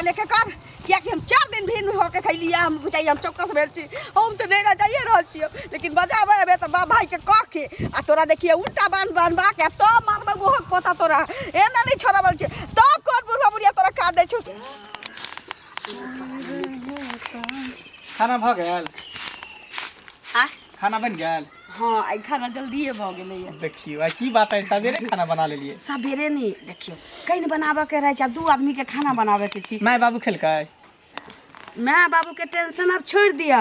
लेके कर कियाकि हम 4 दिन भिन्न होके खैलियै हम बुझाइए हम चौकस भेल छी हम तऽ नहि रह रहल छियै लेकिन बजाबै अबे तऽ बाप भाईके कह के आ तोरा देखिए उल्टा बान्ह बान्हबा के तब मारबै गोहक पोता तोरा एना नहि छोड़ाबल छै तब कोन बुढ़वा बुढ़िया तोरा खा दै छौ। खाना भऽ गेल? आ खाना बनि गेल? हँ, आइ खाना जल्दिए भऽ गेलैए। देखियौ, आइ की बात है, सवेरे खाना बना लेलियै। सवेरे नहि, देखियौ कहीं बनाबऽके रहै छै, आब 2 आदमीके खाना बनाबऽके छी। माय बाबू खेलकै? माय बाबूके टेंशन आब छोड़ि दिअ,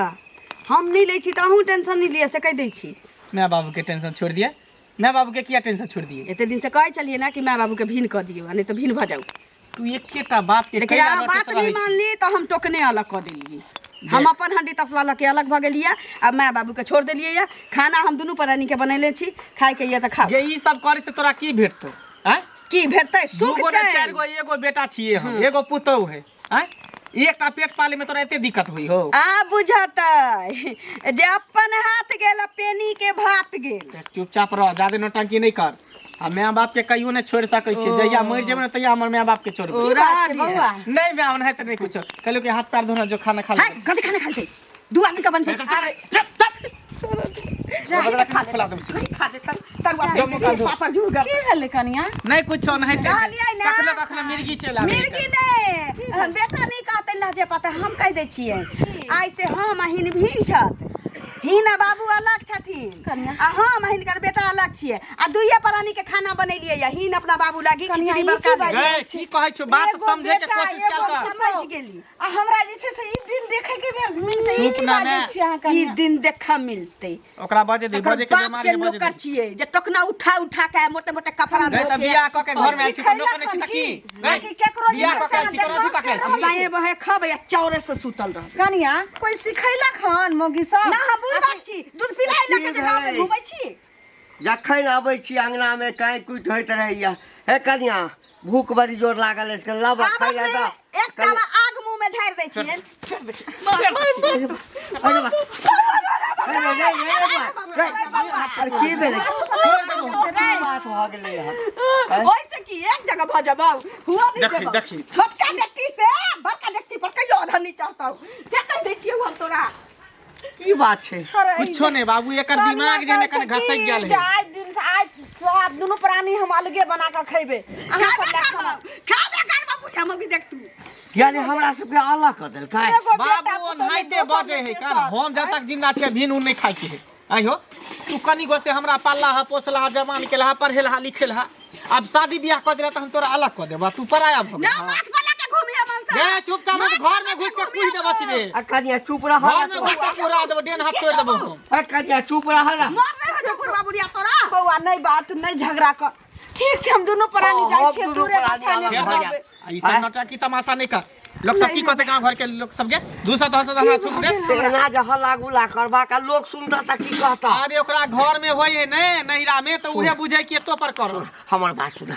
हम नहि लै छी तऽ अहूँ टेंशन नहि लिअ, से कहि दै छी। माय बाबूके टेंशन छोड़ि दिअ? माय बाबूके किया टेंशन छोड़ि दिअ? एते दिनसँ कहै छलियै ने कि माय बाबूके भिन्न कऽ दियौ आ नहि तऽ भिन्न भऽ जाउ। तू एकेटा बात के लेकिन कैला अहाँ रटैत बात नहि रहै छी। मानली तऽ हम टोकने अलग कऽ देलियै। हम अपन हंडी तसला लऽ के अलग भऽ गेलियै आ माय बाबूके छोड़ि देलियै। यऽ खाना हम दुनू प्राणीके बनेले छी, खायके यऽ तऽ खाउ। जे ई सब करै से तोरा की भेटतौ? आँय, की भेटतै? सुख दूगो ने चैन। 4 गो एगो बेटा छियै हम, एगो पुतहु है। आँय, एकटा पेट पाले में तोरा एते दिक्कत होई हो? आ बुझतै जे अपन हाथ गेल आ पेनी के भात गेल। देख, चुपचाप रह, ज्यादा नौटंकी नहीं कर आ माय बाप के कहियो नहीं छोड़ सकै छी। जहिया मरि जेबै ने तहिया हमर माय बाप के छोड़बै। ओ की बात छै रह बौआ? नहीं माय, ओनाहिते नहीं कुछो कहलियौ कि हाथ पैर धोना जो खाना खा है ले। कथी खाना खाइ छै? 2 आदमी के बन छै। खिला देब से। खा दे तरुआ। जो मुँह कान धो। पापड़ जुड़ गए। की भेलै कनिया? नहीं कुछो नहीं। कहलियै ने। कखनो कखनो मिर्गी चलि आबै। मिर्गी नहि, बेटा नहि कहतै लहजे पाते, हम कहि दै छियै। आइ से हम आ हिन भिन्न छथि, हिन आ बाबू अलग छथिन कनिया। आ हम आ हिनकर बेटा अलग छियै आ दुइये प्राणी के खाना बनेलियै या हिन अपना बाबू लागी कनिया, खिचड़ी ई बड़का की बाजि ले। गै, की कहै छौ, बात एगो समझे के बेटा, कोशिश एगो कयल कर। समझ गेली। आ हमरा जे छै से ई दिन देखे के भेल मिलतै, ई चुप की ना बाजै मैं। छी अहाँ ई कनिया? दिन देखा मिलतै। ओकरा बजे दे, तकर बजे के बाप बीमारी के है, बजे नौकर दे। छियै जे टोकना उठा उठा के मोटे मोटे कपड़ा गै, धो तऽ के बियाह कऽ के घर में आयल छी तऽ नौकर नहि छी तऽ की? गै, कि केकरो जे बियाह छै कऽ के आयल छी, से कोना अथी कऽ के आयल छी? साए बहे खबै आ चौरे से सुतल रहबै। कनिया, कोई सिखैलक हन मौगी सब? ना, हम बुढ़ बाप छी, दूध पिलाइ लऽ के जे गाँव में घूमै छी। जखन अबै छी अंगनामे काँय कुटि होइत रहैया। हे कनिया, भूख बड़ी जोर लागल अछि, कनि लाबऽ आब खाइ लए अपने दऽ। एकटा आग मुँह में ढारि दै छियै। अरे बा, अरे रे, रे, रे, बा, रे, अरे की भेलै? की बात भऽ गेलै हँ? ओहिसँ की एक जगह भऽ जेबौ, हुआ नहि देखी, जेबौ। देखी। छोटका डेकची से बड़का डेकची पर कहियो अधर नहि चढ़तौ, से कहि दै छियौ हम तोरा। की बात छै? कुछो नहि बाबू, एकर दिमाग जे एखन घसकि गेल है। आइ दिन से आइ सब दुनू प्राणी हम अलगे बना कऽ खैबै। अहाँ सब खाबे लए खाना। करबौ, खाबे करबौ बुढ़िया मौगी, देख तू। यानी हमरा सबके अलग कऽ देलकै? एगो बेटा बाबू पुतोह नहि, ओनाहिते दोसर बजै नहि है कान। तेसर। हम जब तक जिंदा छियै भिन उन नहि खाइ के है। आइहो तू कनी गो से हमरा पालला हा, पोसला हा, जवान केलहा, पढ़ेलहा लिखेलहा, आब शादी बियाह कऽ देला तऽ हम तोरा अलग कऽ देबा, तू पराया भऽ ना गेलह। माथ पर लऽ के घूमिहे मनसा। गे चुपचाप घर में घुस के कूद देबो सीधे। आ कनिया, चुप रह घर में घुस के कुहरा देबो, डेन हाथ तोड़ देबो हम। आ कनिया, चुप रह ना। मर नहि हो बुढ़वा बुढ़िया तोरा। बौआ, नहि बात नहि झगड़ा कर, ठीक छै? हम दुनू प्राणी हँ, जाइ हम छियै दुनू दूरे प्राणी बथाने अलग भऽ खबै। जायब। आ ई सब नौटंकी तमाशा नहि कर। लोक सब की कहते गांव घर के लोक सब के दूसरा तो हंसत हमरा थूक दे। तऽ एना जे हल्ला गुल्ला करबाक आ लोक सुनता तऽ की कहता? अरे ओकरा घर में होय है ने नहिरा में तऽ उहे बुझे कि एतो पर करो। हमर बात सुन,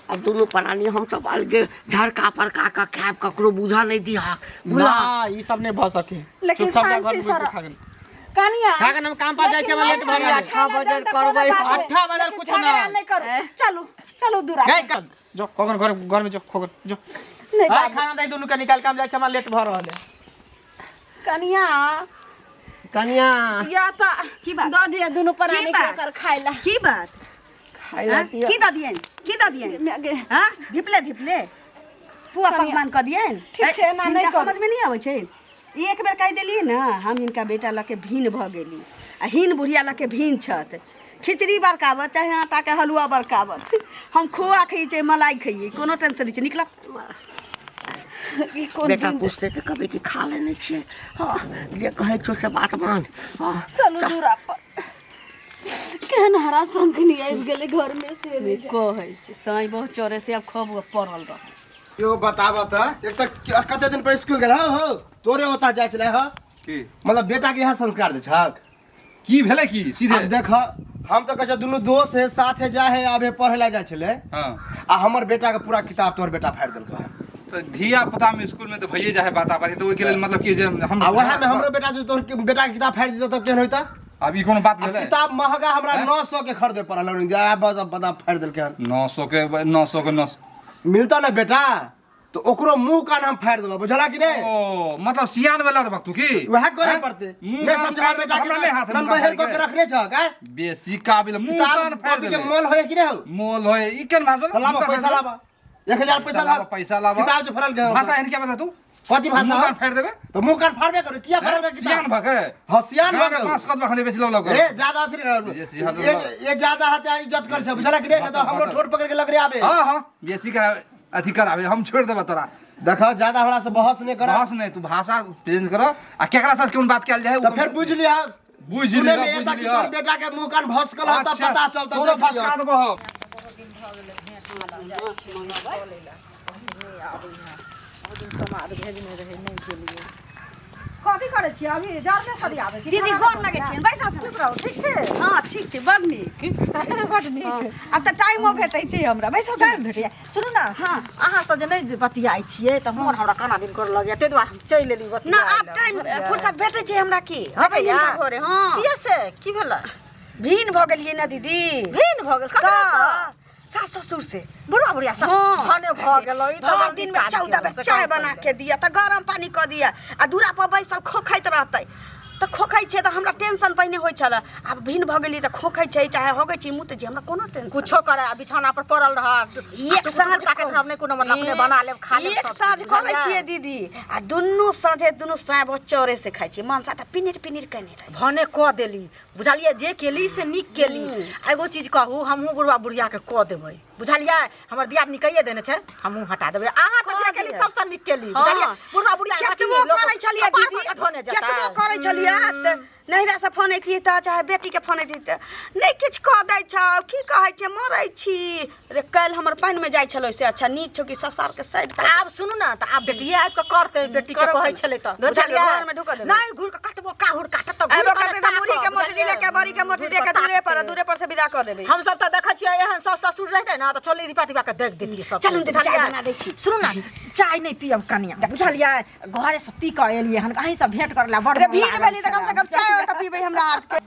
अब दुनू प्राणी हम सब अलगे झड़का पड़का कऽ खायब, ककरो बूझऽ नहि दिहक, बुझलह? ना, ई सब नहीं भऽ सके। लेकिन चुपचाप जा घर शांति में घुसि से के खा गेल। कनिया, खा के हम काम पर जाइ छी, हमरा लेट भऽ गेल। अट्ठा बजल करबै हम। अट्ठा बजल कुछ झगड़ा ना। नहि करू, चलू चलू दूरा। गई कर जो खोगन, घर घर में जो खोगन जो। नहीं हाँ, बाबू। खाना दे दुनू के निकाल के, हम जाइ छी, हमरा लेट भऽ रहल है। कनिया। कनिया। या तऽ की बात? दऽ दिअ दुनू प्राणी की के बात? एकर खाय ला। की बात? खाइ ला हाँ? दिअ। की दऽ दियनि, की दऽ दियनि? माय गे। हाँ, धिपले धिपले पुआ कनिया। पकवान कऽ दियनि। ठीक छै, एना नहि हिनका करू। समझ में नहीं आबै छै। एक बेर कहि देलियै ने, हम हिनका बेटा लऽ के भिन्न भऽ गेली आ हिन बुढ़िया लऽ के भिन्न छथि। खिचड़ी बरकाबत चाहे आटाके हलुआ बरकाबत, हम खोआ खइयै चाहे मलाई खइयै, कोनो टेंशन नहि छै। निकलत। ई कोन बेटा दिन? पूछते तऽ कहबै कि खा लेने छियै। हँ, जे कहै छौ से बात मान। हँ। चलू दूरा पर। केहन हरा शंखनी आबि गेलै घर में से नहि कहै छै साँइ बहुत चोरे से आब खब पड़ल रह। यो बताब त, एक त कते दिन पर स्कूल गेल हो, तोरे ओता जाइ छलै ह। की? मतलब बेटा के यहाँ संस्कार दे छक। की भेलै की सीधे? अब देख, हम तो कहै छै दुनू दोस्त है, साथे जाए है, आबे पढ़े ला जाइ छलै। हाँ। आ हमर बेटा के पूरा किताब तोहर बेटा फाड़ि देलकै हन। तऽ धिया पुता में स्कूल में तऽ भइए जाइ है बाता बाती, तऽ ओहिके लेल मतलब कि जे हम आ वएह में हमरो बेटा जे तोहर बेटा के किताब फाड़ि देतौ तब केहन होइता? आब ई कोनो बात आ भेलै? किताब महगा हमरा 900 के खरीदे पड़ल हन, जा बस बदा फाड़ि देलकै हन। 900 के, 900 के 900 मिलता ना बेटा? तो ओकरो मुंह कान हम फाड़ि देबो बुझला कि नहीं ओ मतलब सियान वाला देबक तू की वएह करे हैं? पड़ते मुंह नहीं कान समझा फाड़ि बेटा देबे, के हमरा नहीं हाथ नन मुंह कान बहन फाड़ि कऽ के के। रखने छह का बेसी काबिल मुंह कान फाड़ि किताब के देबे मोल होय कि नहीं हो मोल होय ई केन भाषा तो लाबा पैसा लाबा 1000 पैसा लाबा पैसा लाबा किताब जो फरल गए भाषा एहन क्या बता तू कथी भाषा मुंह कान फाड़ि देबे तो मुंह कान फाड़बे करू किया फरल गए सियान किताब भके हाँ सियान भऽ गेल पास कदम खने बेसी लव लव ए ज्यादा अथी नहीं ये सियान ये ये ज्यादा हते इज्जत कर छ बुझला कि नहीं नहीं तो हमरो ठोर पकड़ के लग रे आबे हां हां बेसी करा अथी कराबे हम छोड़ देबा तोरा देखा ज्यादा हमरा से बहस नहीं कर बहस नहीं तू भाषा चेंज कर आ केकरा साथ कोन बात कयल जाए तो फिर बुझ लिया बुझ सुने लिया में एता कि तोर बेटा के मुंह कान भसकल ह तब पता चलता तोरो देख लियो फसका देबो हम। कथी करै छियै अभी जरने सरियाबै छी दीदी गोर लगै छियनि बैसा खुश रहू ठीक छै हँ ठीक छै बड़ नीक बड नीक आब तऽ टाइमो भेटै छै हमरा बैसा टाइम भेटैया सुनू ने हँ। अहाँ सब जे नहि जे बतियाइ छियै तऽ मोन हमरा केना दिन करऽ लगैया ताहि दुआरे हम चलि एली ना आब टाइम फुर्सत भेटै छै हमरा की भेटैया? भोरे हँ किया से की भेलै भिन भऽ गेलियै ने दीदी भिन्न भऽ गेल ककरासँ तऽ सास ससुर से बुढ़ा बुढ़िया सब हँ। भने भऽ गेलै ई तऽ भरि बड़ दिन नीक में काज 14 बेर केलहुँ, से चाय काम बना कऽ के दिअ तऽ गरम पानी कऽ दिअ आ दूरा पर बैसल खोखैत रहतै तऽ खोखै छै तऽ हमरा टेंशन पहिने होइ छलै आब भिन्न भऽ गेलियै तऽ खोखै छै चाहे होगै छै मुँह तऽ छै हमरा कोनो टेंशन कुछो करे आ बिछौना पर पड़ल रहत एक साँझ ताकत हम नहि कोनो मतलब अपने बना लेब खा लेब एक सब साँझ चीज, करै बुझलियै? छियै दीदी आ दुनू साँझे दुनू साँझ चौरे से खाइ छियै मनसा तऽ पिनिर पिनिर केने रहै भने कऽ देली बुझलियै जे केली से नीक केली एगो चीज कहू हमहूँ बुढ़वा बुढ़ियाके कऽ देबै बुझलियै हमर दियादनी कहिए देने छै हमहूँ हटा देबै अहाँ तऽ जे केली सबसँ नीक केली बुझलियै बुढ़वा बुढ़िया के केतबो लोक करै छलियै कपार दीदी पर के ढोने जेतै। केतबो करै छलियै तऽ नैहरा से फोन अयतियै तऽ चाहे बेटीके फोन अयतियै तऽ नहि किछु कऽ दै छौ की कहै छै मरै छी रे काल्हि हमर पानिमे जाइ छलै से अच्छा नीक छौ कि ससारके साइड तऽ आब सुनू ने तऽ आब बेटिए आबि कऽ करतै बेटीके करब कहै केना? छलै तऽ धो छलियै, बुझलियै? घरमे ढुकऽ देबै। नहि घुरि कऽ कतबो काहुर काटत तऽ घुरि आबो कऽ करतै तऽ मुरही के ताकब, मोटरी लऽ के बड़ी के मोटरी घुरि लऽ के कऽ दूरे पर ताकतै। दूरे पर से विदा कऽ देबै हम सब तऽ देखै छियै एहन सास ससुर रहितै ने तऽ चोली दिपा दिपा के देख देतियै सब चलू ने, चाय बना दै छी। सुनू ने चाय नहि पियब कनिया बुझलियै घरे से पी कऽ एलियै हन अहीं से भेंट करे ला बड़ रे मोन भीड़ लागल भेली तऽ कम से कम चाय तऽ पीबै हमरा हाथ के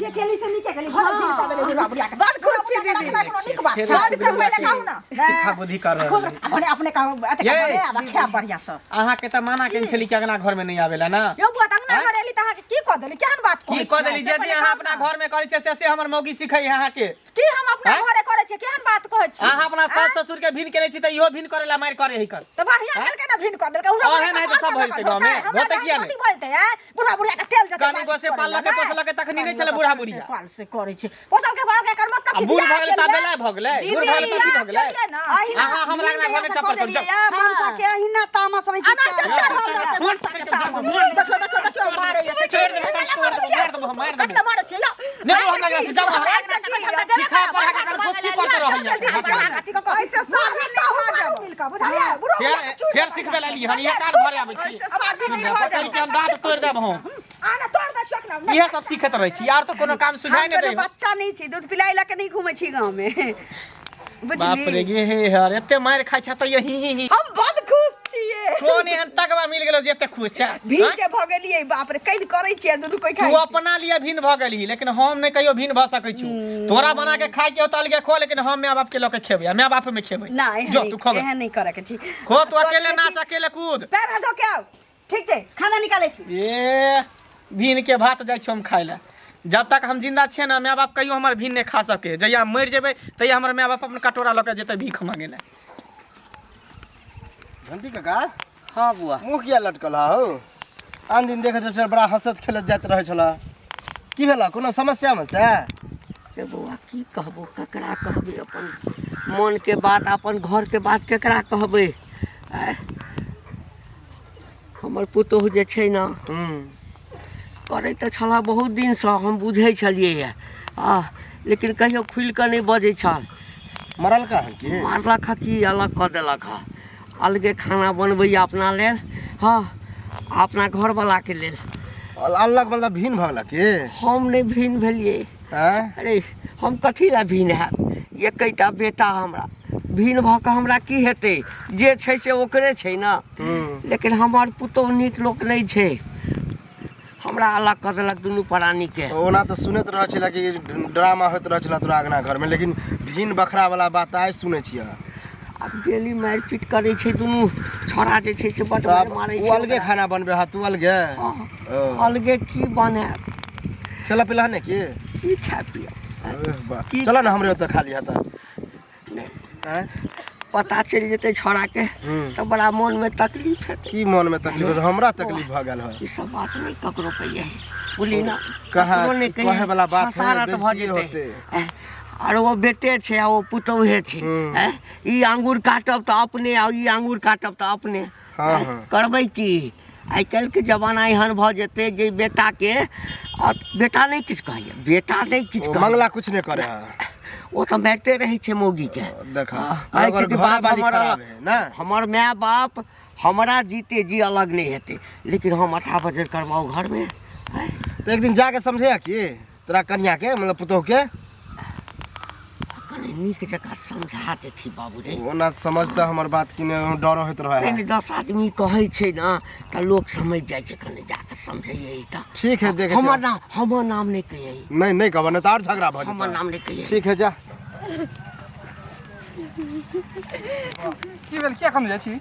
जे केली से नीके केली भरल दिल कऽ देले बुढ़ा बुढ़िया के बड़ खुश छी दीदी कोनो नीक बात छै फेर सबसे पहिले कहू ना सिखा बुद्धि कर रहल खुश अपने अपने कहू एते ये। भने आब खाय बढ़िया से अहाँके तऽ मना केने छली कि अगना घर में नहीं आवेला ना यौ बुआ त अंगना घर एली त अहाँके की कऽ देली केहन बात की कहै कऽ छियै? देली से जे पहिले अहाँ कहू अपना ना। घर में करै छियै से से हमर मौगी सिखै है अहाँके की हम अपना आँय? घरे करै छियै केहन बात कहै छी अहाँ अपना सास ससुर के भिन केने छी तऽ इहो भिन करै ला मारि करे है कर तऽ बढ़िया आँय? केलकै ना भिन कऽ देलकै उहो अहें नहि तऽ सब भऽ जेतै गाँवमे। होतै किया नहि? कथी भऽ जेतै आँय? बुढ़ा बुढ़िया के तेल जेतै कनी गोसे पाललकै, पोसलकै, तखनी नहि छलै बुढ़ा बुढ़िया। पाल से करै छै पोसल के पाल के एकर मतलब आ कि बूढ़ बियाह भऽ गेलै तऽ केलियै? बेलाय भऽ गेलै बूढ़ भऽ गेलै तऽ की भऽ गेलै केलियै ना? अहिना अहाँ हमरा अंगना घरमे चप्पल करू, जाउ। मनसा के अहिना तामस रहै छै अना तऽ चढ़ल रहतै फोन मनसा के पकड़ि के तामस। मार देबै। देखियौ देखियौ देखियौ मारैया से छोड़ि देबै, मारि देबै, मारि देबै, मारि देबै। कतला मारै छियै यौ नहि यौ, हमरा से जाउ अहाँ। ऐसे की हमरा जेबे सिखा करब, पढ़ा के बढ़ा फुसकी के करते रहैया। ऐसे साझी नहि भऽ जाब फेर फेर सिखबै ला एलियै हन इएह कान भरे आबै छी ऐसे साझी नहि भऽ पकड़ि जाब के हम दाँत तोड़ि देब हम आना तोड़ दे छक ना इएह सब सीखैत रहै छी आर तऽ कोनो काम सुझाइ हम नहि कोनो दै बच्चा नहि छी दूध पिलाइ लऽ के नहि घूमै छी गाँवमे बाप रे बुझली गे हे हर एते मारि खाइ छ तऽ यही ही ही हम बड खुश छियै कोन एहन तगवा मिल गेलो जे एते खुश छ भीड़ के भऽ गेलियै बाप रे कैन करै छियै दुनू कोइ तू खाइ अपना लिए भिन्न भऽ गेलही लेकिन हम नहि कहियो भिन्न भऽ सकै छी तोरा बना के खाय के हो तऽ अलगे खो लेकिन हम माय बाप के लऽ के खेबै आ माय बाप में खेबै नहि जो तू खो एहन नहि करऽ के छी खो तू अकेले नाच अकेले कूद पैर हाथ धो के आउ ठीक छै खाना निकालै छी ए भिन के भात जाइ छी हम खाय लए जब तक हम जिंदा छियै ने माय बाप कहियो हमर भिन नहि खा सके जहिया हम मरि जेबै तहिया हमर माय बाप अपन कटोरा लऽ के जेतै भीख मांगे लए घंटी काका हाँ बुआ मुँह किया लटकल हा हो आन दिन देखैत छल बड़ा हँसत खेलत जाइत रहै छल की भेल कोनो समस्या समस्या रे बौआ की कहबो ककरा कहबै अपन मोनके बात अपन घरके बात केकरा कहबै आँय? हमर पुतोहु जे छै ने करै तऽ छलऽ बहुत दिनसँ हम बुझै छलियै आ लेकिन कहियो खुलि कऽ नहि बजै छल मरलका हन की मारलक हँ की अलग कऽ देलक हँ अलगे खाना बनबैए अपना लेल हँ अपना घरवलाके लेल अलग मतलब भिन्न भऽ गेलक की हम नहि भिन्न भेलियै आँय अरे हम कथी लए भिन्न हैब एकैटा बेटा हमरा भिन्न भऽ कऽ हमरा की हेतै जे छै से ओकरे छै ने लेकिन हमर पुतोहु नीक लोक नहि छै हमरा अलग कऽ देलक दुनू प्राणीके ओना तऽ सुनैत रहै छलै कि ड्रामा होइत रहै छलै तोरा अङ्गना घरमे लेकिन भिन्न बखरा वाला बात आइ सुनै छियै। आब डेली मारि पीट करै छै दुनू छोड़ा जे छै से बड तऽ मारि आब मारै ओ छै अलगे ओकरा। खाना बनबे हा तू अलगे हँ, ओ। अलगे की बनायब खेला पिला ने की की खाय पियब अरे वाह। की- चल ना हमरे ओतऽ खा लिहा तऽ नहि आँय? पता चलि जेतै छौड़ाके तऽ बड़ा मोनमे तकलीफ हेतै की मोनमे तकलीफ हेतै हमरा तकलीफ भऽ गेल है ई सब बात नहि ककरो कहियै बुझली ना कहाँ ककरो नहि कहियै कहे वाला बात है, हसारत भऽ बेइज्जती जेतै होतै। ऐं, आर ओ बेटे छै आ ओ पुतौहे छै ऐं, ई आंगुर काटब तऽ अपने आ ई आंगुर काटब तऽ अपने हाँ, ऐं, हाँ। करबै की आइ काल्हिके जमाना एहन भऽ जेतै जे बेटाके आ बेटा नहि किछु कहैए बेटा नहि किछु ओ कहैए मंगला कुछ नहि करे है ओ तऽ मारिते रहै छै मौगीके देखा कहै छै कि बाप घरवाली हमर खराब है ना हमर माय बाप हमरा जीते जी अलग नहि हेतै लेकिन हम अठा बजर करबाउ घरमे आँय? तऽ एक दिन जाके समझे की तोरा कनिया के मतलब पुतोह के कनि नीक जकाँ समझा देथी बाबू रे ओना समझता हमर बात कि नहि डर होइत रहे नहि नहि 10 आदमी कहै छै ने तऽ लोक समझि जाइ छै कनि जाकऽ समझैयै तऽ ठीक है देखे हमर नाम हमर नाम नहि कहियै नहीं नहीं कहब नहीं तऽ और झगड़ा भऽ हमर जेतै नाम नहि कहियै ठीक है जा की भेल किया कन जाइ छी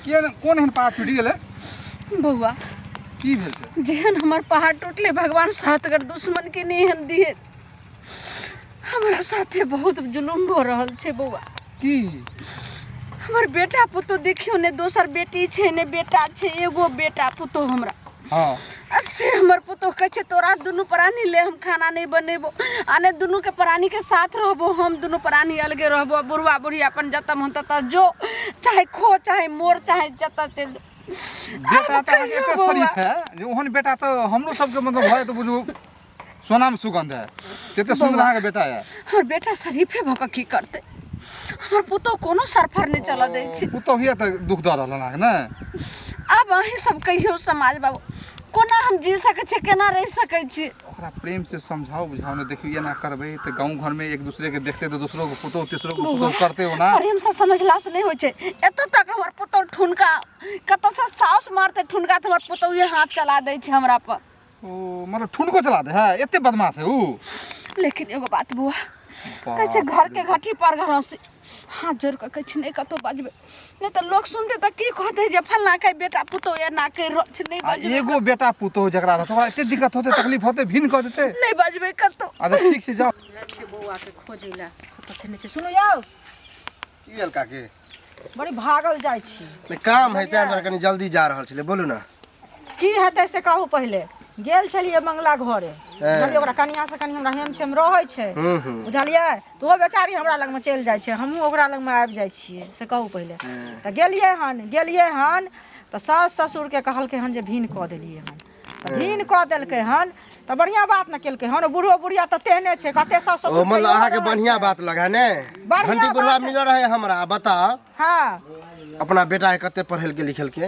किया कोन एहन पाप टूटि गेलै बौआ की भेल छै जेहन हमर पहाड़ टूटले भगवान सातगर दुश्मन के नहीं एहन दिए हमरा साथे बहुत जुलुम भऽ रहल छै बौआ की हमर बेटा पुतोह देखियौ ने दोसर बेटी छै ने बेटा छै एगो बेटा पुतोह हमरा हाँ आ से हमर पुतोह कहै छै तोरा दुनू प्राणी ले हम खाना नहि बनेबो आ ने दुनू के प्राणी के साथ रहबो हम दुनू प्राणी अलगे रहबो आ बुढ़वा बुढ़ी अपन जतऽ मन ततऽ जो चाहे खो चाहे मोर चाहे जतऽ चलि जो। बेटा आब तऽ अहाँके कहियौ एते बौआ। शरीफ है जे ओहन बेटा तऽ हमरो सबके मतलब भए तऽ बुझू सोना में सुगंध है कते सुंदर अहाँके बेटा है हमर बेटा शरीफे भऽ कऽ की करतै हमर पुतोह कोनो सरफर नहि चलऽ दै छै पुतोहिए तऽ दुख दऽ रहल अहाँके ने आब अहीं सब कहियौ समाज बाबू कोना हम जी सकै छियै केना रहि सकै छी ओकरा प्रेम से समझाओ बुझाओ ने देखियौ एना करबै तऽ गाँव घरमे एक दूसरे के देखते तऽ दोसरो के पुतोह तेसरो के पुतोह करते ओना प्रेम से समझला से नहि होइ छै एतऽ तक हमर पुतोह ठुनका कतऽ से साउस मारतै ठुनका तऽ हमर पुतोह हाथ चला दै छै हमरा पर ओ मतलब ठुनको चला दे है एते बदमाश है ऊ लेकिन एगो बात बुआ कहै छै घर के घटी पर घर हंसी हाथ जोड़ कऽ कहै छै नहि कतौ बजबै नहि तऽ लोक सुनतै तऽ की कहतै जे फल्लाँ के बेटा पुतोह एना करि रहल छै नहि आ बजबै एगो बेटा पुतोह जकरा रहतै ओकरा एते दिक्कत होतै तकलीफ होतै भिन्न कऽ देतै नहि बजबै कतौ अच्छा ठीक छै जाओ छै बौआके खोजै लए कतऽ छै नहि छै सुनू यौ की भेल काकी बड़ी भागल जाइ छी नहि काम है तें दुआरे कनि जल्दी जा रहल छलै बोलू ने की हेतै से कहू पहिले गेल छलियै मंगला घरे बुझलियै ओकरा कनिया से कनि हमरा हेम छेम रहै छै बुझलियै तऽ ओ बेचारी हमरा लगमे चलि जाइ छै हमहूँ ओकरा लगमे आबि जाइ छियै से कहू पहिले तऽ गेलियै हन गेलियै हन तऽ सास ससुरके कहलकै हन जे भिन कऽ देलियै हन तऽ भिन कऽ देलकै हन तऽ बढ़िआँ बात ने केलकै हन बूढ़ो बुढ़िया तऽ तेहने छै कते सास ओ ससुर मतलब तैयो अहाँके रहै बढ़िआँ छै। बात लगा ने बढ़िआँ घंटी बुढ़वा बात। मिलल रहे हमरा बताओ हँ अपना बेटा के कते पढ़ेलके लिखेलके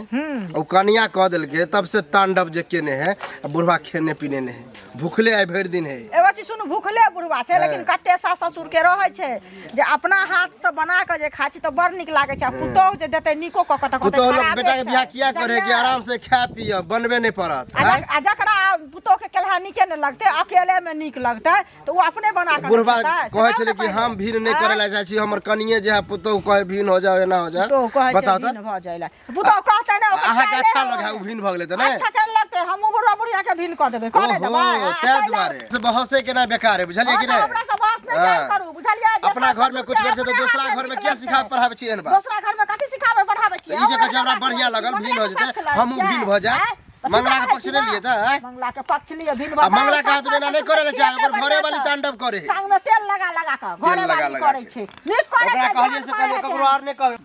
ओ कनिया कऽ देलके तब से तांडव जे केने है आ बुढ़वा खेने पीने नहीं है भूखले आइ भरि दिन है एगो चीज सुनू भूखले बुढ़वा छै लेकिन कते सास ससुर के रहै छै जे अपना हाथ से बना कऽ जे खाइ छी तऽ बड़ नीक लागै छै आ पुतोहु जे देतै नीको कऽ कऽ तऽ कहतै पुतोहु लोग खराबे बेटा के छै। बियाह किया करे कि बुझलियै? आराम से खाए पिए बनबे नहीं पड़त आ जक- आ जकरा पुतोहु के केलहा नीके नहि लगतै अकेले मे नीक लगतै तऽ ओ अपने बना कऽ बुढ़वा ने खेतै, से कहै कहू छलै ने कि पहिले। हम भीड़ नहि आँय? करे लए जाइ छी हमर कनिये जे है पुतोहु कहे भीन हो जाओ एना हो जाओ पुतोहु कहै छै बताउ तऽ भिन्न भऽ जाइ लए पुतोहु कहतै ने ओकर अहाँके चाले अच्छा ओहने। लगे है, ओ भिन्न भऽ गेलै तऽ नहि? अच्छा केना लगतै हमहूँ बुढ़वा बुढ़िया के भिन्न कऽ देबै कऽ नहि ओहो देबै आ, ताहि ताहि दुआरे से बहसे केना बेकार है बुझलियै कि हँ, तऽ नहि हमरा से बहस नहि कयल हँ। करू बुझलियै जे अपना सास घर में ससुर कुछ के करै छै तऽ अपने दोसरा हाथे घर में नीक किया लगतै। सिखाबै पढ़ाबै छी एहन बात दोसरा घर में कथी सिखाबै पढ़ाबै छी तऽ ई जे कहै छै हमरा बढ़िया लगल भिन्न हो जेतै हमहूँ भिन्न भऽ जायब मंगला के पक्ष नहि लिए तऽ आँय? मंगला के पक्ष लिए भिन्न आ मंगला के हाथ एना नहि करे लए चाहे ओकर घरे वाली तांडव करे है टांग में तेल लगा लगा कऽ तेल घरे लगा वाली लगा करै के। छै नीक करै ओकरा छै कहलियै जेहन से कहलियै करै ककरो आर नहि कहबै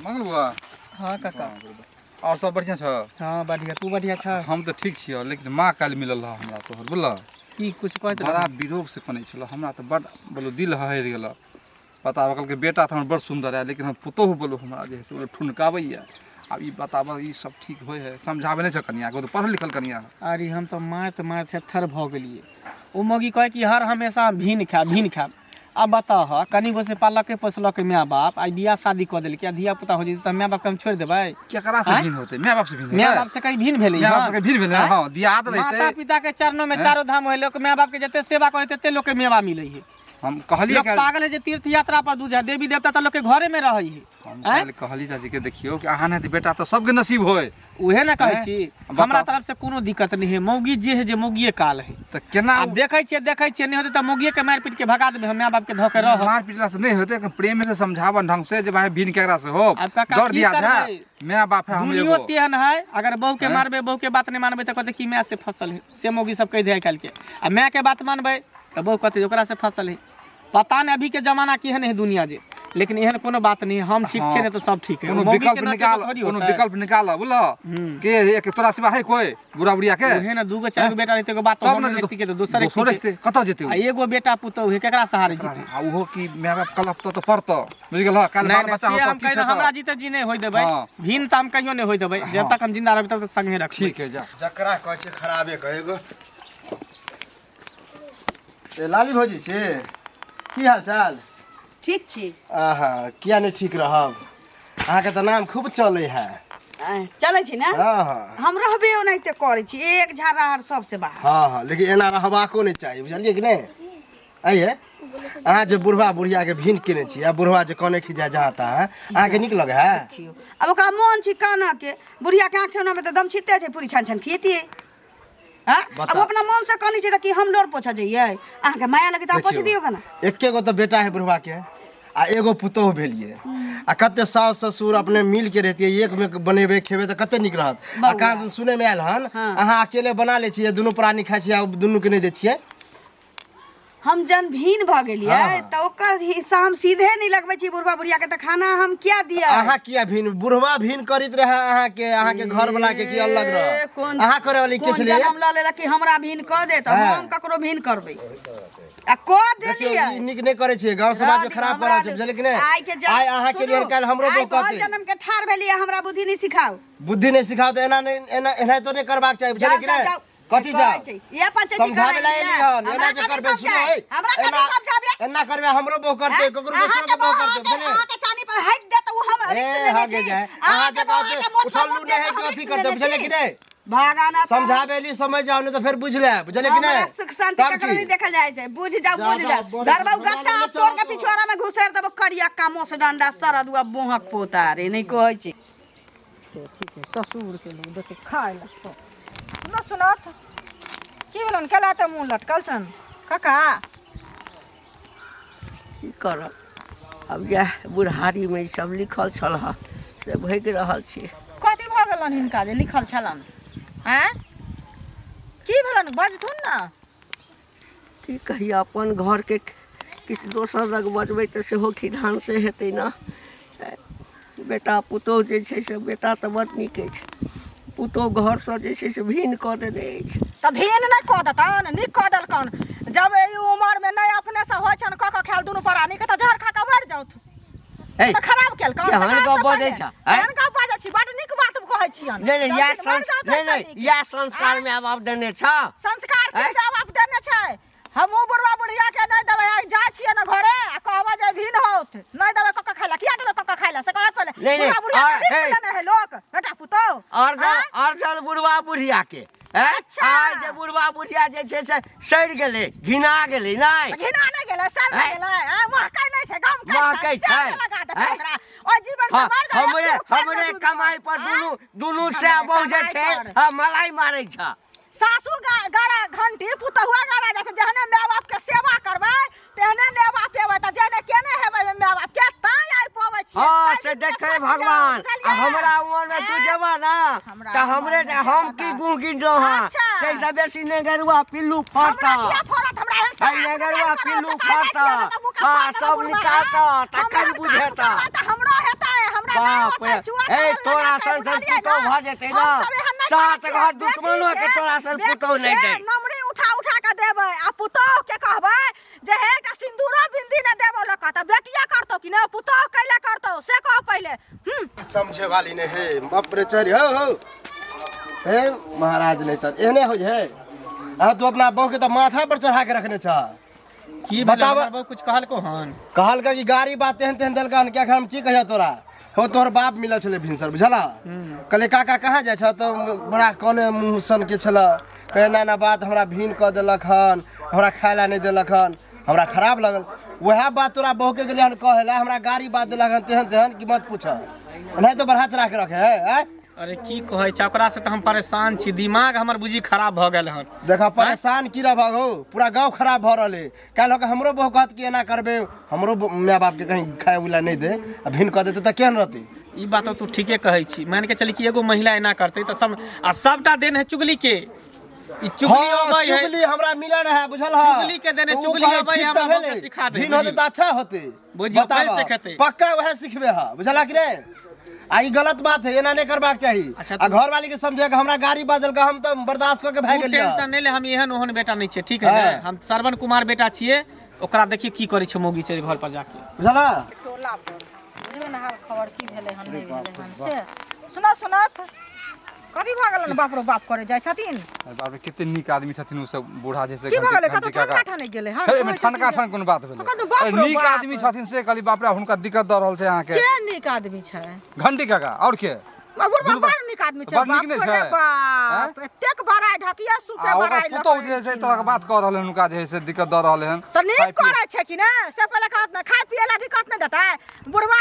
मंगल बुआ हाँ काका और सब बढ़िया छ हाँ बढ़िया तू बढ़िया छ हम तऽ ठीक छियै लेकिन माँ काल्हि मिलल रह हमरा तोहर बुझल की कुछ कहैत बड़ा रह विरोग से कनै छल हमरा तऽ बड बोलो दिल हहरि गेल बताबऽ कहलकै बेटा तऽ हमर बड़ सुन्दर है लेकिन हम पुतोहु बोलो हमरा जे है से बोलो ठुनकाबैए आब ई बताबऽ ई सब ठीक होइ है समझाबै नहि छ कनियाके ओ तऽ पढ़ल लिखल कनिया है अरे हम तऽ मारैत मारैत थेथर भऽ गेलियै ओ मौगी कहै कि हर हमेशा हम भिन खायब भिन खायब आब बताह कनि गो से पालके पोसलके माय बाप आइ बियाह शादी कऽ देलकै आ धिया पुता हो जेतै तऽ माय बापके हम छोड़ि देबै केकरा से आँय? भिन्न होतै माय बाप से भिन्न माय होतै बाप से कहीं भिन्न भेलै माय बाप हँ? से कहीं भिन्न भेलै आँय? हँ दियाद माता रहितै पिता के चरणों में चारो धाम होय लोक माय बाप के जते सेवा करे तते लोक के मेवा मिलै है हम कहलिए लोग पागल है जे तीर्थ यात्रा पर दूर जाए, देवी देवता तऽ लोग के घरे में रहै है। हम कहली चाची के देखियो कि अहाँ नहीं बेटा तो सबके नसीब होय। उहे ने कहै हैं? छी, बताउ। हमरा तरफ से कोनो दिक्कत नहीं है। मौगी जे है जे मौगिए काल है। तऽ केना आब देखै छियै, देखै छियै, नहि होतै तऽ मौगिए के मारि पीट के भगा देबै, हम माय बाप के धऽ के रहब। मार पीटला से नहीं होते, प्रेम से समझावन ढंग से जे भाई भीन केकरा से हो, आब काका दर की दिया करबै? है माय बाप है हम दुनियो एगो तेहन है, अगर बहू के हैं? मारबै, बहू के बात नहीं मानबै तऽ कहतै कि माय से फसल है, से मौगी सब कहि दे आइ काल्हि के। आ माय के बात मानबै तऽ बहू कहतै ओकरा से फसल है। पता नहीं अभी के जमाना केहन है दुनिया जे, लेकिन एहन कोनो बात नहीं, हम ठीक छियै, नहीं तऽ सब ठीक है। कोनो मौगी के विकल्प नचे से निकाल, थोड़ी कोनो होतै। विकल्प निकाल बुझल के एक तोरा सिवा है कोई बुढ़ा बुढ़िया के? उहे ने दूगो चारि गो बेटा रहतै, एगो बात तब हम ने नहि जेतौ। देखती के तऽ दोसर दोसर देखती। देखतै, कतऽ जेतै ओ? आ एगो बेटा पुतहु है, केकरा सहारे जेतै? आ ओहो की माय बाप कलप तऽ पड़तौ, बुझि गेलह? काल्हि नहीं, बाल नहीं, बच्चा से होतौ, हम किछु कहियो हेतौ। हमरा जीते जी नहीं होय देबै। हाँ। भिन्न तऽ हम कहियो नहीं होय देबै, जब तक हम जिंदा रहबै तब तक संगे रखबै। ठीक है, जा। जकरा कहै छै खराबे कहै एगो। ए लाली भौजी छी, की हाल चाल? ठीक छी। आहा, किया नहीं ठीक रहब, अहाँके तऽ नाम खूब चलै है। आँय, चलै छी ने? हाँ हाँ। हम रहबे ओनाहिते करै छी, एक झाड़ा हर सबसे बाहर। हाँ हाँ, लेकिन एना रहबाको नहि चाही, बुझलियै कि नहि? आइए अहाँ जे बुढ़वा बुढ़ियाके भिन केने छी आ बुढ़वा जे कने खिजा जहाँ तहाँ, अहाँके नीक लगै है? देखियौ, आब ओकरा मोन छी कानऽ के, बुढ़िया के आँख ठेहुना में तऽ दम छिते छै, पूरी छान छान खियतियै। हाँ? बता। अब अपना मन से कनी छै तऽ की हम लोर पोछऽ जइयै? अहाँके माया लगे तऽ पोछ देखियौ, दियौ कना। एके गो तऽ बेटा है बुढ़वा के आ एगो पुतोहु भेलियै, आ कते सास ससुर अपने मिल के रहतियै, एक में बनेबै खेबै तऽ कते नीक रहत। आ कहाँ दिन सुनै में आयल हन अहाँ अकेले बना लै छियै, दुनू प्राणी खाइ छियै आ दुनू के नहि दै छियै। हम जन भीन भऽ गेलियै हाँ। तऽ ओकर हिस्सा हम सीधे नहि लगबै छी बुढ़वा बुढ़िया के, तऽ खाना हम किया दियै? अहाँ किया भीन? बुढ़वा भीन करैत रहे अहाँके, अहाँके घर वाला के की अलग रह? कोन अहाँ करे वाली के कोन छलियै? जनम लऽ लेलक कि हमरा भीन कऽ दे, तऽ हाँ। हम ककरो भीन करबै आ कऽ देखियौ, देलियै। ई नीक नहि करै छियै, गाँव समाज में खराब कऽ रहल छै, बुझलियै कि नहि? आइ के जन्म आइ अहाँ के लिए सुनू, काल्हि हमरो आइ बौह भल कहतै। जन्म के ठाढ़ भेलियै, हमरा बुद्धि नहि सिखाउ। बुद्धि नहि सिखाउ तऽ एना नहि, एना एनाहितो नहि करबाक चाही, बुझलियै कि जाउ, नहि? जाउ, जाउ। कथी जाउ? कहै छै, इएह पंचायती समझाबै करै ला एली छियै। हन, हमरा एना जे कथी करबै, सुनू, समझाए? है, हमरा कथी एना समझाबे? एना करबै हमरो बहू करतै, ककरो अहाँके दोसरो के बहू बहू करतै, अहाँके बुझलियै? अहाँके चानी पर हटि देत, ओ हम ए, रिक्स लेने हगे छी। जाए। अहाँ अहाँके जे बहू कहतै, अहाँके मोट उठल पर लू नहि है मुँह कि देत, अथी हम करतै, रिक्स बुझलियै लेने कि छी। नहि? भागाना तऽ समझाबै एली समझ जाउ, नहि तऽ फेर बुझि लेब, बुझलियै कि हमरा नहि? सुख शांति तब ककरो की? नहीं देखल जाइ छै। बुझ जाउ, जा, बुझ जा, जाउ। बड़ी धरबौ समझा गट्टा लेने तोड़ के चलऽ। पिछुआरा में घुसेर देबौ, करिया कामोस डंडा सरदुआ बोहक पोता रे, नहि कहै छै। ससुर के लोग देखो खाय लगतो। सुनो सुनत की भेलन केला तऽ मुँह लटकल छन काका? की करब अब, इएह बुढ़ारीमे ई सब लिखल छल हँ से भोगि रहल छी। कथी भऽ गेलन हिनका जे लिखल छलन? आँय, की भेलन? बजथुन ने। की कहिए, अपन घरके किछु दोसर लग बजबै तऽ सेहो खिधान से हेतै ने। बेटा पुतोहु जे छै से बेटा तऽ बड़ नीक अछि, पुतोहु घरसँ जे छै से भिन्न कऽ देने अछि। तऽ भिन्न नहि कऽ देतन, नीक कऽ देलकन। जब एहि उमरमे नहि अपनेसँ होइ छनि कऽ कऽ खायल दुनू प्राणीके, तऽ जहर खा कऽ मरि जाउथ। हे, तऽ खराब केलकन। केहन गप बजै छ, आँय? केहन गप बाजै छी? बड नीक बात कहै छियन। नहि नहि, इएह जब मरि जाउथ नहि ओहिसँ नहि, नीक। इएह संस्कार माय बाप देने छ? संस्कार के आँय? माय बाप देने छै? हमहूँ बुढ़वा बुढ़िया के नहि देबै। आइ जाइ छियै ने घरे आ कहबै जे भिन होत, नहि देबै कऽ कऽ खाय लए। किया देबै कऽ कऽ खाय लए से कहत पहिले। नहि, नहि, बुढ़वा बुढ़िया के और- रिक्स हे। लेने है लोक बेटा पुतोह। अर्जल आँय? अर्जल बुढ़वा बुढ़िया के हैं? अच्छा। आइ जे बुढ़वा बुढ़िया जे छै से सड़ि गेलै, घिना गेलै, नहि घिना नहि गेलै, सड़ नहि आँय? गेलै, आँय? महकै नहि छै, गमकै महकै छै, सेल छै, लगा देतै आँय? ओकरा ओहि जीवन से हाँ, मर जाए, हमरे एक चुरुक हमरे पानि दऽ कमाई पर आँय? दुनू दुनू हमरे से बहु जे कमाई छै पर। हाँ, मलाई मारै छ। सासु गड़ा घंटी, पुतहुआ गड़ा जाइ छै। जेहने माय बाप के सेवा करबै तेहने नेवा पेबै, तऽ जेहने केने हेबै माय बाप के ताहि आइ पबै छियै। हाँ ताहि से दिन देखे सोचियौ, भगवान, आ बुझलियै? हमरा उमर में तू आँय? जेबा ना हमरा तऽ हमरे उमर में हम जेबा की ना। गुह गिनलहुँ हँ, अच्छा। ताहिसँ बेसी नेगरुआ पिल्लू हमरा फड़ता। किया फड़त? हमरा एहन है सराप नहि नेगरुआ करब, पिल्लू से कहै फड़ता। छियै ने तऽ मुँह के हाँ फाड़ देबै सब बुढ़बा, निकालता आँय? तखन हम एहन काम बुझेता। करबै तऽ हमरो हेतै, हमरा नहि बाप होतै, रे, चुआ ए चलल तोरा लगतै, सन सन बुझलियै पुतोह ने? भऽ जेतै हम ने, सब एहन नहि सात करै घर छियै। दुश्मनो के बेटीके- तोरा सन पुतोह नहि बेटीके दै। नमरी उठा उठा कऽ देबै आ पुतोह के कहबै जे हे एकटा सिन्दूरो बिन्दी ने देबो लऽ कऽ, तऽ बेटिया करतौ कि नहि, पुतोह कैला करतौ से कह पहिले। हम्म। समझे वाली नहीं है, बाप रे। चढ़ हो हो हे महाराज, नहीं तऽ एहने होइ है। अहाँ तू अपना बहू के तऽ माथा पर चढ़ा के रखने छ। की बताब। बताब, कुछ कहलको हन? कहलका कि गाड़ी बात तेहन तेहन देलका हन। क्या हम की कहिया तोरा हो, तोहर बाप मिलल छलै भिनसर, बुझला? कहले काका कहाँ जाइ छ, तऽ बड़ा कने मुँह सन के छल, कहे ना ना बात, हमरा भिन कऽ देलक हन, हमरा खाय ला नहि देलक हन। हमरा खराब लगल वएह बात तोरा बहू के गेलै हन कहै लए हमरा गाड़ी बात देलक हन तेहन तेहन कि मत पूछ नहीं तो बढ़ा चढ़ा के रखे है आँय? अरे की कहै छै ओकरा से तऽ हम परेशान छी दिमाग हमर बुझी खराब भऽ गेल हन देखा परेशान की रह हो पूरा गांव खराब भऽ रहल है काल्हि होके हमरो बहू कहत कि एना करबे हमरो माय बाप के कहीं खाए उला नहीं दे आ भिन कऽ देते तऽ केहन रहतै ई बात तऽ तू ठीके कहै छी मान के चली कि एगो महिला एना करतै तऽ सब आ सबटा देन है चुगली के ई चुगली हाँ, अबै है चुगली हमरा मिलल रहे बुझल है चुगली के देने तऽ उ चुगली कहै, अबै है, ठीक हमरा तऽ बहुके भेलै सिखा दे, भिन होतै बुझियौ। तऽ अच्छा होतै बुझियौ, बताबऽ, कैसे खेतै? पक्का वएह सिखबे है बुझला कि नहीं आ ई गलत बात है एना नहीं करबाक चाही अच्छा, आ घर वाली के समझे कि हमरा गाड़ी बदल के हम तऽ बर्दाश्त कऽ के भागि तू गेलियै टेंशन नहि ले हम एहन ओहन बेटा नहि छियै ठीक है ने हाँ। हम श्रवण कुमार बेटा छियै ओकरा देखिए की करै छै मौगी छै घर पर जाके बुझला टोला पर बुझियौ ने हाल खबर की भेलै हन नहि भेलै हन से सुना सुनत कथी भऽ गेलन बाप रो बाप करे जाइ छथिन अरे बाप रे कते नीक आदमी छथिन ओ सब बूढ़ा जैसे की भऽ गेलै घंटी कतौ काका। ठनका ठनकि गेलै हन हे, एहिमे ठनका ठन कोनो बात भेलै कतौ बाप अरे रो नीक बाप। आदमी छथिन से कहली बाप रे हुनका दिक्कत दऽ रहल छै अहाँके के नीक आदमी छै घंटी काका आओर के बुढ़बा दुनू बड़ नीक आदमी छै बड़ नीक बाप नहि रे छै? बाप एतेक बड़ाइ ढकिया सुखे आ ओकर बड़ाइ पुतहु जे छै तरह के बात कऽ रहल हन हुनका जे है से दिक्कत दऽ रहल हन तऽ नीक खाय पियै- करै छै कि ने से पहिले कहत ने खाय पियै लए दिक्कत नहि देतै बुढ़वा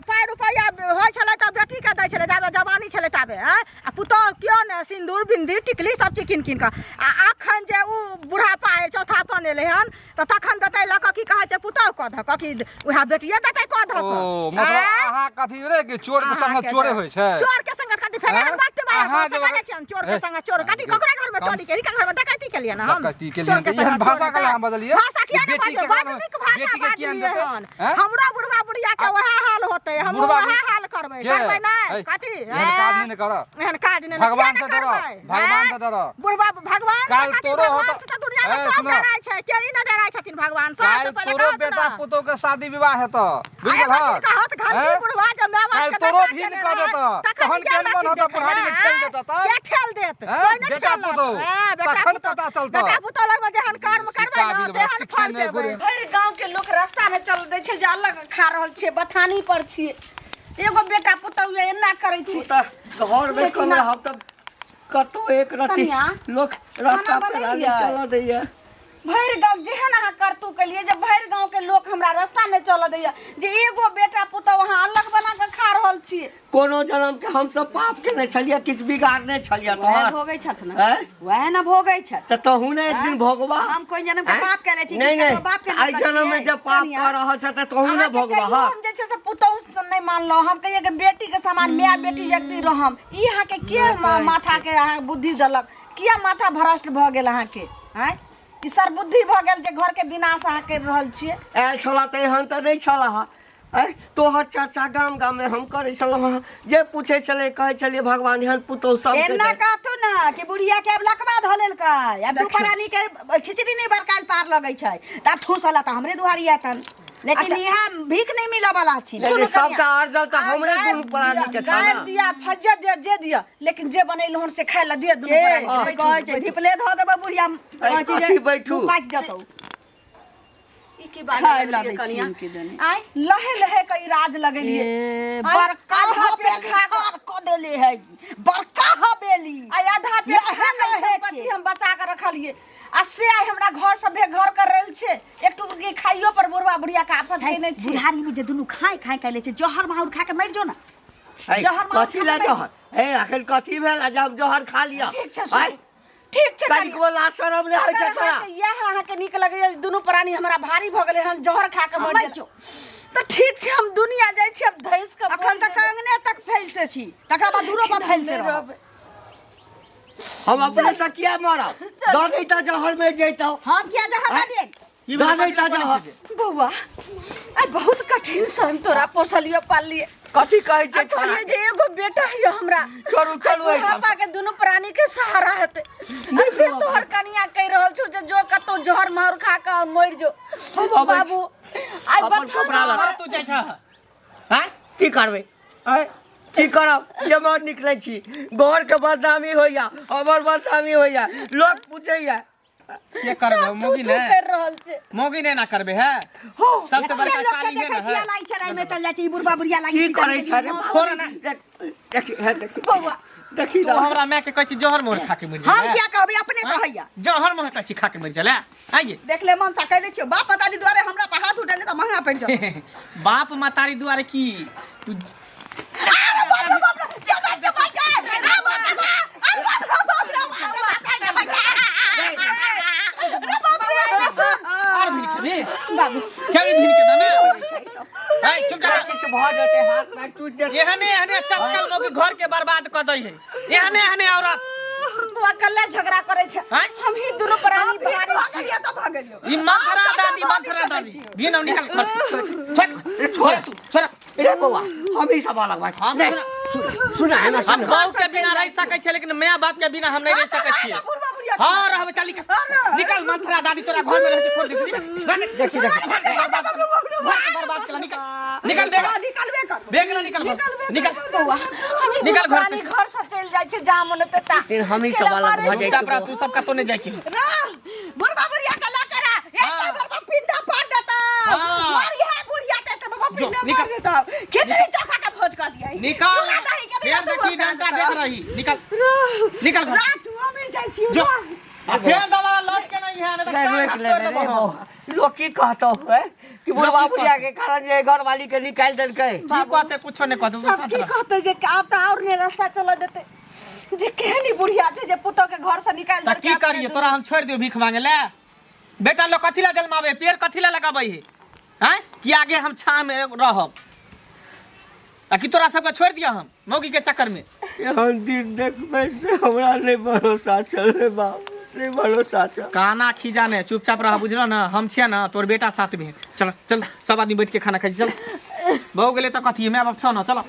पाइ रुपैआ होइ छलै तऽ बेटीके दै छलै जाबे जवानी छलै ताबे आँय आ पुतहु केओ ने सिन्दूर बिन्दी टिकली सब चीज कीन कीन कऽ आ अखन जे ओ बुढ़ापा चौथापन एलै हन तऽ तखन देतै लऽ कऽ की कहै छै पुतहु कऽ धऽ कऽ कि उएह बेटिए देतै कऽ धऽ ओ कऽ मतलब आँय? अहाँ कथी रे कि चोर के संग अहाँके चोरे तऽ- होइ छै चोर के संग कथी फेर एहन आँय? बात बात अहाँ से जे कहै छियनि चोर के ए, संग चोर कथी ककरा घर में कम- चोरी केली घर में डकैती केलियै ना हम डकैती केलियै चोर हन के तऽ एहन संग भाषा चोर कला हम बजलियै? भाषा किया बेटी ने के बजबै बड घर में- नीक भाषा बेटी के किया ने बाजलियै देतै? हन आँय? हमरो बुढ़वा बुढ़िया के वएह हाल होतै हम बुढ़वा वएह बुढ़- हाल करबै के? करबै नहि है, कथी एहन काज नहि ने करऽ। एहन काज नहि भगवान किया से ने डरऽ, करबै? भगवान आँय? से डरऽ। बुढ़वा भगवान से काल्हि कथी तोरो भगवान होतऽ- से तऽ दुनिया में ए, सब सुनऽ। डराइ छै के ई नहि डराइ छथिन भगवान से काल्हि पहिले तोरो कहत बेटा ने। पुतोह के शादी विवाह हेतऽ बुझि आ एगो गेलहक चीज कहत घंटी हैं? बुढ़वा जे माय बाप काल्हि के तोरो दशा भीन केने कऽ रहत, देतऽ, तखन तहन के केहन मन लत्ती होतऽ, बुढ़ारी में देखबै, ठेल देतऽ तब? के ठेल देत हैं? कोइ नहि बेटा ठेलत। पुतोह, हैं, बेटा तखन पुतोह। पता चलतऽ। बेटा पुतोह लगमे जेहन कर्म करबै सिक्का ने बिल बड़ा तेहन सिखे फल नहि पेबै बुढ़े। भरि गांव के लोक रास्ता नहि चल दै छै जे अलग खा रहल छियै बथानी पर छियै एगो बेटा पुतहु ये एना करै तू छै तऽ घरमे कम रहब तऽ कतौ एक रत्ती कनिया, लोक रास्ता खाना पेरा नहि बनेलियै? चलऽ दैया भरि गाँव जेहन अहाँ करतू केलियै जे भरि गाँव के लोक हमरा रास्ता नहि चलऽ दैया जे एगो बेटा पुतहु अहाँ अलग बना कऽ खा रहल छियै कोनो जन्म के हमसब पाप केने छलियै किछु बिगाड़ने छलियै वएह तोहर भोगै छथि ने आँय? वएह ने भोगै छथि तऽ तहू ने एक दिन भोगबा हम कोइ जन्म के आँय? पाप केले छी कि नहि ककरो नहि बाप के आइ नहि जन्म में छियै? जे पाप कनिया। कऽ रहल छ तऽ तहू ने अहाँके भोगबा कहियो हँ हम जे छै से पुतहु से नहि मानलहुँ हम कहियै कि बेटीके समान माय बेटी जगती रहम ई अहाँके के माथाके अहाँ बुद्धि देलक किया माथा भ्रष्ट भऽ गेल अहाँके आँय ई सरबुद्धि भऽ गेल जे घरके विनाश अहाँ करि रहल छियै आयल छला तऽ एहन तऽ नहि छला हँ आँय तोहर चर्चा गाम गाममे हम करै छलहुँ हँ जे पूछै छलै कहै छलियै भगवान एहन पुतहु सबके एना दे। कहथु ना कि बुढ़िया के आब लकवा धऽ लेलकै आब दू प्राणी के खिचड़ी नहि बरकाल पार लगै छै तऽ आब ठूसला तऽ हमरे दुआरी आतन लेकिन यहाँ भीख नहीं मिलऽ वाला छी नहीं, नहीं, सबटा अर्जल तऽ हमरे दुनू प्राणी के छल गारि ना दिया फज्जत दिया जे दिया लेकिन जे बनेलहुँ हन से खाय लए दिया दुनू के प्राणी के। कहै छै ढिपले धऽ देबै बुढ़िया कहै छै जे कथी बैठू? मुँह पाकि जतौ ई की बात खाय ला लगलियै दै कनिया? छियन कि दने। आँय लहे लहे के ई राज लगेलियै ए, आँय, बड़का आधा पेट हवेली खा कऽ ठाढ़ कऽ देले है बड़का हवेली आइ आधा पेट लहे खा कऽ ई लहे संपत्ति के। हम बचा कऽ रखलियै आ से आइ हमरा घर सब घर कर रहल छै एक टुकड़ी खाइयो पर बुढ़वा बुढ़िया के आफत केने छी बुढ़ारी में जे दुनू खाय खाय के ले छै जहर माहुर खा के मरि जो ना है, जहर माहुर कथी खा ला के मरि जहर हे अखन कथी भेल आ जब जहर खा लिअ ठीक छै आँय, सुनू। ठीक छै कनिया। कनिकबो लाज शरम नहि होइ छै अगर तोरा अहाँके इएह अहाँके नीक लगैया जे दुनू प्राणी हमरा भारी भऽ गेलै हन जहर खा कऽ मरि मरि जाउ जो। तऽ ठीक छै हम दुनिया जाइ छी आब धैस कऽ अखन तक अंगने तक फैल से छी तकरा बाद दूरो पर फैल से रहब हम अपने से किया मरब दऽ दैता जहर मरि जैतौ हम किया जहर दऽ दियै दऽ दैता जहर बौआ आइ बहुत कठिन से हम तोरा पोसलियो पाललियै कथी कहै छै आ छोड़ा कहलियै जे एगो बेटा यऽ हमरा चलू, चलू आइ एहिठाम बुढ़ापा के दुनू प्राणी के सहारा हेतै आ से तोहर कनिया कहि रहल छौ जे जो कतौ जहर माहुर खा कऽ मरि जो हम अबै छी। बाबू आइ अपन बथान कपड़ा लत्ता। तू जाइ छह आँय की करबै आँय की करब जे निकलै छी घरके बदनामी होइया हमर बदनामी होइया लोक पूछैया के करबे सब मौगी थू थू ने कर रहल छै मौगी ने ना करबे है सबसे बड़का लोक के चाली देखै है छियै ना लाइ छलै में चल जाइ छै ई बुढ़बा बुढ़िया लागि की करै छै रे छोड़ ना। देख देख हे देख बौआ देखी तू हमरा माय के कहै छी जहर मोहर खा के मरि हम जा किया कहबै अपने कहैया जहर मोहर कहै छी खा के मरि जा ले आइए देख ले मन सा कह दै छियौ बाप मतारी दुआरे हमरा पर हाथ उठेले तऽ महंगा पड़ि जाओ बाप मतारी दुआरे की तू अरे बाप रे बाप रे जमा जमा जा रे बाप रे बाप अरे बाप रे बाप रे बाप रे बाप जमा जा रे बाप रे और भी खेबी बाबू खेबी भीन के दाना ए चुप जा किछु भऽ जेतै हाथ पैर टूटि जेतै एहने एहने चस्कल मौगी घर के बर्बाद कऽ दै है एहने एहने औरत बौआ कल्ला झगड़ा करै छै आँय? हम ही दुनू प्राणी भीड़ भारी भऽ छी गेलियै तऽ भऽ गेलियै ई मंथरा दादी मंथरा दादी भी ना निकल घर से छोड़ छोड़ तू छोड़ रे बौआ हम ही सब अलग बात हम नहीं सुन सुन हमरा हम सुन बहू के बिना रह सकै छियै लेकिन माय बाप के बिना हम नहीं रह सकै छियै बुढ़वा बुढ़िया हाँ रहबे चल निकल निकल मंथरा दादी तोरा घर में रह के छोड़ दे देखी देखी घर के बर्बाद केला निकल निकल बेग निकलबे कर बेग ला निकल घर से। निकल बौआ हम ही निकल दुनू घर से। प्राणी घर से चलि जाइ छै जहाँ मन होतै ता दिन हम ही सब अलग भऽ जाइ चुपचाप रह छी तू सब कतौ नहीं जाय के रा बुढ़वा बुढ़िया के ला के रा एक हाँ। बार पिंडा पाड़ देता हाँ। मारी है बुढ़िया के तो बाबा जो, पिंडा निकल। पाड़ देता खिचड़ी चोखा के भोज कर दिया निकल चूड़ा दही के फेर देखी डंटा देख रही निकल निकल घर रा तू हम जाइ छी जो आ फेर दोबारा लौट के नहीं है नहीं तो नहीं टांग रोक ले हाथ तोड़ रे देबो हम। बौआ लोग की कहतो है कि बुढ़वा लोग की बुढ़िया के कारण जे घर वाली के निकालि देलकै की कहते कुछो नहीं कहते तू सब शांत की रह। कहतै जे आब तऽ आओर ने रास्ता चलऽ देतै जे केहन ई बुढ़िया छै जे पुतोह के घर से निकालि त देलकै की करिए तोरा हम छोड़ दियो भीख मांगे ले बेटा लोग कथी ला जन्मावे पेड़ कथी ला लगाबै है हैं कि आगे हम छाँ में रहब आ कि तोरा सबके छोड़ दिया हम मौगी के चक्कर में एहन दिन देखबै से हमरा नहि भरोसा छल रे बाप नहि भरोसा छल काना खीजा ने चुपचाप रह बुझल ना हम छियै ना तोर बेटा साथ में है चल चल सब आदमी बैठ के खाना खाइ छी चल भऽ गेलै तऽ कथी माय बाप छौ ना चल।